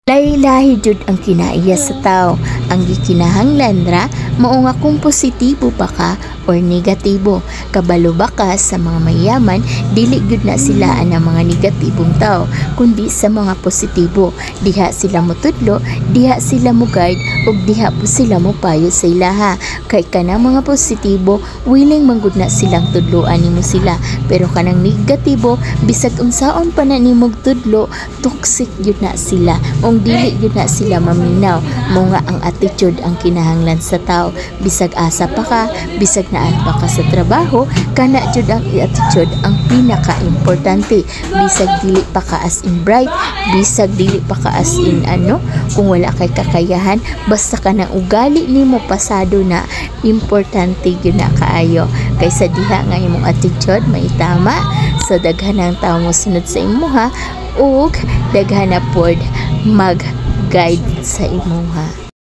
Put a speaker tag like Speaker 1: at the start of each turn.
Speaker 1: Lahi-lahi jud ang kinaiya sa tao. Ang gikinahanglan ra mao nga kung positibo pa ka or negatibo. Kabalo ba ka, sa mga mayaman, dili gyud na sila ang mga negatibong tao, kundi sa mga positibo. Diha sila motudlo, diha sila mo guide ug diha po sila mopayo sa ilaha. Kay kanang mga positibo, willing man gud na silang tudloan nimo sila. Pero kanang negatibo, bisag unsaon pa na nimog tudlo, toxic gyud na sila. Ug dili gyud na sila maminaw. Mao nga ang attitude ang kinahanglan sa tao. Bisag asa pa ka, bisag naa pa ka sa trabaho, kana jud ang attitude ang pinaka-importante. Bisag dili pa ka as in bright, bisag dili pa ka as in ano, kung wala kay kakayahan, basta kanang ugali nimo pasado na, importante gyud na kaayo. Kaysa diha nga imong attitude may tama, so daghan ang tao mosunod sa imuha ug daghan na pod mag-guide sa imuha.